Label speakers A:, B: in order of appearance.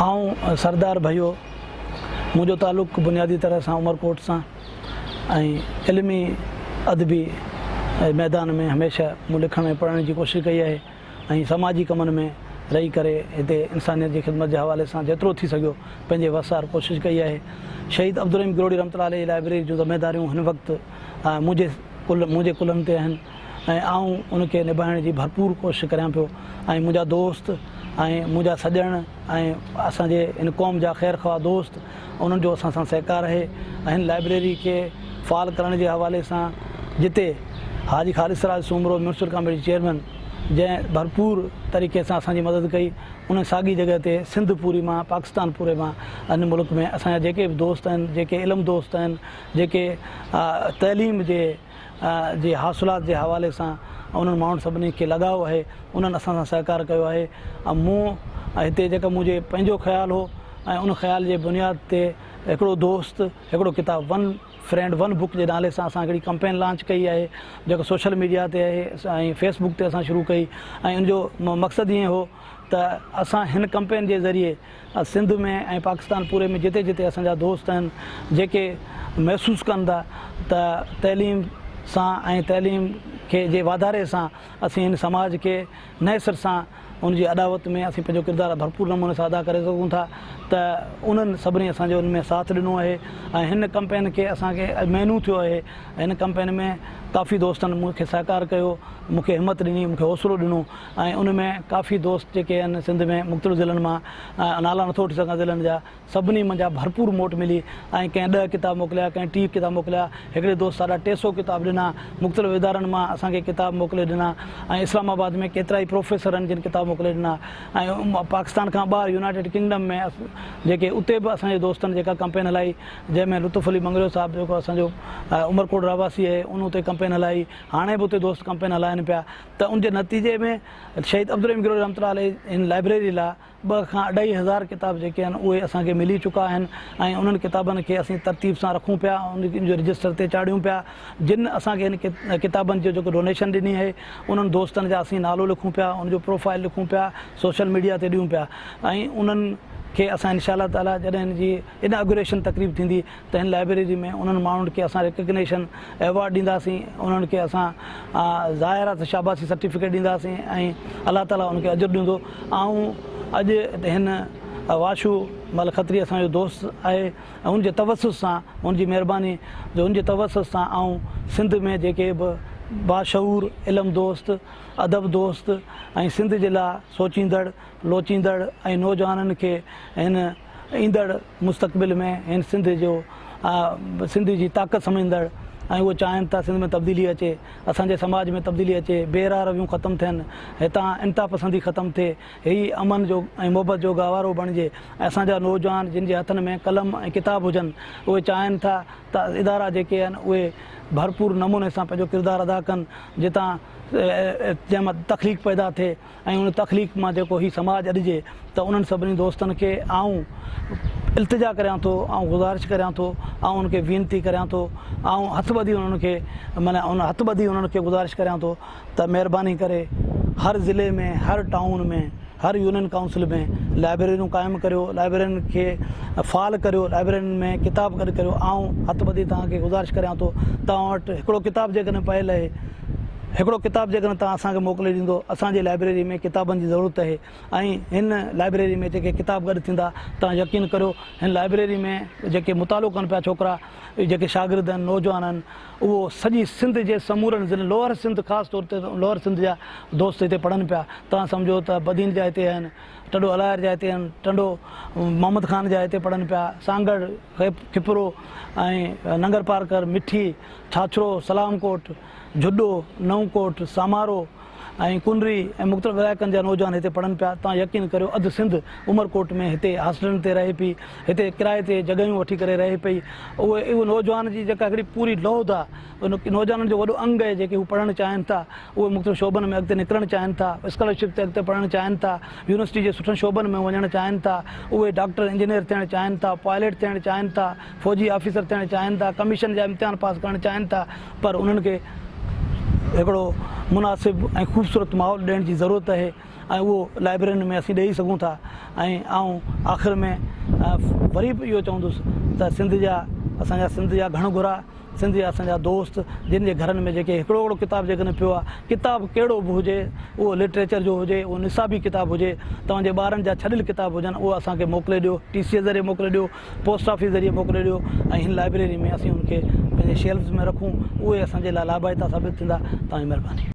A: آئون سردار ڀيو، منهنجو تعلق بنيادي طرح سان عمرڪوٽ سان ۽ علمي ادبي ميدان ۾ هميشه مون لکڻ ۽ پڙهڻ جي ڪوشش ڪئي آهي ۽ سماجي ڪمن ۾ رهي ڪري هتي انسانيت جي خدمت جي حوالي سان جيترو ٿي سگهيو پنهنجي وس آهر ڪوشش ڪئي آهي. شهيد عبدالرحيم گروڙي رحمة الله عليه جي لائبريري جون ذميداريون هن وقت منهنجي منهنجي ڪلهن تي آهن ۽ آئون ان کي نڀائڻ جي ڀرپور ڪوشش ڪريان پيو ۽ منهنجا دوست ۽ منهنجا سڄڻ ۽ اسان جي هن قوم جا خير خواهه دوست انهن جو اسان سان سهڪار آهي ۽ هن لائبريري کي فعال ڪرڻ جي حوالي سان جتي Haji Khalid Siraj Soomro municipal committee chairman جنهن ڀرپور طريقي سان اسان جي مدد ڪئي ان ساڳي جڳهه تي سنڌ پوري مان پاڪستان پوري مان هن ملڪ ۾ اسان جا جيڪي به دوست آهن جيڪي علم دوست آهن جيڪي تعليم جي جي حاصلات جي حوالي سان انهن ماڻهن سڀني کي لڳاء آهي انهن اسان سان سهڪار ڪيو آهي ۽ مون هتي جيڪا منهنجي پنهنجو خيال هو ۽ ان خيال جي بنياد تي هڪڙو دوست هڪڙو ڪتاب ون فرينڊ ون بڪ جي نالي سان اسان هڪڙي ڪمپين لانچ ڪئي آهي جيڪا سوشل ميڊيا تي آهي ۽ فيس بڪ تي اسان شروع ڪئي ۽ ان جو مقصد ائين هو ته اسان هن ڪمپين جي ذريعي سنڌ ۾ ۽ پاڪستان پوري ۾ جتي جتي اسان جا دوست آهن جيڪي محسوس ڪن ٿا ته تعليم سان ۽ تعليم کي جي واڌاري سان اسين هن سماج کي نئين سر سان ان جي اڏاوت ۾ اسين پنهنجو ڪردار ڀرپور نموني سان ادا ڪري سگهون ٿا ته انهن سڀني اسان جو ان ۾ ساٿ ڏنو آهي ۽ هن ڪمپين کي اسان کي مهينو ٿيو آهي هن ڪمپين ۾ ڪافي دوستن مون کي سهڪار ڪيو مون کي همت ڏني مون کي حوصلو ڏنو ۽ ان ۾ ڪافي دوست جيڪي آهن سنڌ ۾ مختلف ضلعن مان نالا نٿو وٺي سگهان ضلعن جا سڀني منجهان ڀرپور موٽ ملي ۽ ڪنهن ڏهه ڪتاب موڪليا ڪنهن 30 ڪتاب موڪليا هڪڙي دوست ساڍا ٽي سو ڪتاب ڏنا مختلف ادارن مان اسان کي ڪتاب موڪلي ڏنا ۽ اسلام آباد ۾ ڪيترائي پروفيسر آهن جن ڪتاب موڪلي ڏنا ۽ پاڪستان کان ٻاهر يونائيٽيڊ ڪنگڊم ۾ جيڪي اتي به اسان جي دوستن جيڪا ڪمپين هلائي جنهن ۾ لطف علي مڱريو صاحب جيڪو اسان جو عمرڪوٽ رهواسي آهي ان اتي ڪمپين هلائي هاڻي به اتي دوست ڪمپين هلائن پيا ته ان جي نتيجي ۾ شهيد عبدالرحيم گروهي رحمة الله عليه هن لائبريري لاء ٻه کان اڍائي هزار ڪتاب جيڪي آهن اهي اسان کي ملي چڪا آهن ۽ انهن ڪتابن کي اسين ترتيب سان رکون پيا ان جو رجسٽر تي چاڙهيون پيا جن اسان کي هن ڪتابن جو جيڪو ڊونيشن ڏني آهي انهن دوستن جا اسين نالو لکون پيا ان جو پروفائل لکون پيا سوشل ميڊيا تي ڏيون پيا ۽ انهن کي اسان انشاء الله تعالي جڏهن هن جي اناگوريشن تقريب ٿيندي ته هن لائبريري ۾ انهن ماڻهن کي اسان ريڪگنيشن ايوارڊ ڏينداسين انهن کي اسان ظاهر آهي ته شاباسي سرٽيفڪيٽ ڏينداسين ۽ الله تعالي انهن کي اجر ڏيندو آئون اڄ هن واشو مل کتري اسان جو دوست آهي ۽ ان جي توسط سان ان جي مهرباني جو ان جي توسط سان آئون سنڌ ۾ جيڪي به باشعور علم دوست ادب دوست ۽ سنڌ جي لاء سوچيندڙ لوچيندڙ ۽ نوجوانن کي هن ايندڙ مستقبل ۾ هن سنڌ جو سنڌ جي طاقت سمجهندڙ ۽ اهو چاهين ٿا سنڌ ۾ تبديلي اچي اسان جي سماج ۾ تبديلي اچي بي راهه رويون ختم ٿين هتان انتها پسندي ختم ٿئي هي امن جو ۽ محبت جو گاهوارو بڻجي ۽ اسان جا نوجوان جن جي هٿن ۾ قلم ۽ ڪتاب هجن اهي چاهين ٿا ته ادارا جيڪي آهن اهي ڀرپور نموني سان پنهنجو ڪردار ادا ڪن جتان جنهن مان تخليق پيدا ٿئي ۽ ان تخليق مان جيڪو هي سماج اڏجي ته انهن سڀني دوستن کي آئون التجا ڪريان ٿو، آئون گذارش ڪريان ٿو، آئون انهن کي وينتي ڪريان ٿو، آئون هٿ ٻڌي انهن کي معنيٰ ان هٿ ٻڌي انهن کي گذارش ڪريان ٿو ته مهرباني ڪري هر ضلعي ۾ هر ٽائون ۾ هر يونين ڪائونسل ۾ لائبريريون قائم ڪريو، لائبريرين کي فعال ڪريو، لائبريرين ۾ ڪتاب گڏ ڪريو، آئون هٿ ٻڌي توهان کي گذارش ڪريان ٿو توهان وٽ هڪڙو ڪتاب جيڪڏهن پيل اهي هڪڙو ڪتاب جيڪڏهن توهان اسان کي موڪلي ڏيندو، اسان جي لائبريري ۾ ڪتابن جي ضرورت اهي ۽ هن لائبريري ۾ جيڪي ڪتاب گڏ ٿيندا توهان يقين ڪريو هن لائبريري ۾ جيڪي مطالعو ڪن پيا ڇوڪرا جيڪي شاگرد آهن نوجوان آهن اهو سڄي سنڌ جي سمورن ضلعن لوئر سنڌ خاص طور تي لوئر سنڌ جا دوست هتي پڙهن پيا توهان سمجهو ته بدين جا هتي آهن ٽنڊو الهيار جا هتي آهن ٽنڊو محمد خان جا هتي پڙهن پيا سانگهڙ کپرو ۽ ننگر پارڪر مٺي ڇاڇرو سلام ڪوٽ جهڏو، نئون ڪوٽ، سامارو ۽ ڪنري ۽ مختلف علائقن جا نوجوان هتي پڙهن پيا، توهان يقين ڪريو اڌ سنڌ عمرڪوٽ ۾ هتي هاسٽلن تي رهي پئي، هتي ڪرائي تي جڳهيون وٺي ڪري رهي پئي، اهي اهي نوجوان جي جيڪا هڪڙي پوري لوڌ آ، ان نوجوانن جو وڏو انگ آهي جيڪي هو پڙهڻ چاهين ٿا، اهي مختلف شعبن ۾ اڳتي نڪرڻ چاهين ٿا، اسڪالرشپ تي اڳتي پڙهڻ چاهين ٿا، يونيورسٽي جي سٺن شعبن ۾ وڃڻ چاهين ٿا، اهي ڊاڪٽر انجنيئر ٿيڻ چاهين ٿا، پائليٽ ٿيڻ چاهين ٿا، فوجي آفيسر ٿيڻ چاهين ٿا، ڪميشن جا امتحان پاس ڪرڻ چاهين ٿا پر انهن کي هڪڙو مناسب ۽ خوبصورت ماحول ڏيڻ جي ضرورت آهي. ۽ اهو لائبريرين ۾ اسين ڏيئي سگهون ٿا ۽ آئون آخر ۾ وري به اهو چوندس ته سنڌ جا اسان جا سنڌ جا گهڻ گهرا سنڌ جا اسان جا دوست جن جي گهرن ۾ جيڪي هڪڙو هڪڙو ڪتاب جيڪڏهن پيو آهي ڪتاب ڪهڙو به هجي اهو لٽريچر جو هجي اهو نصابي ڪتاب هجي توهان جي ٻارن جا ڇڏيل ڪتاب هجن اهو اسان کي موڪلي ڏيو ٽي سي ايس ذريعي موڪلي ڏيو پوسٽ آفيس ذريعي موڪلي ڏيو ۽ هن لائبريري ۾ اسين ان کي پنهنجي شيلفز ۾ رکون اهي اسان جي لاء لاڀائتا ثابت ٿيندا توهان جي مهرباني.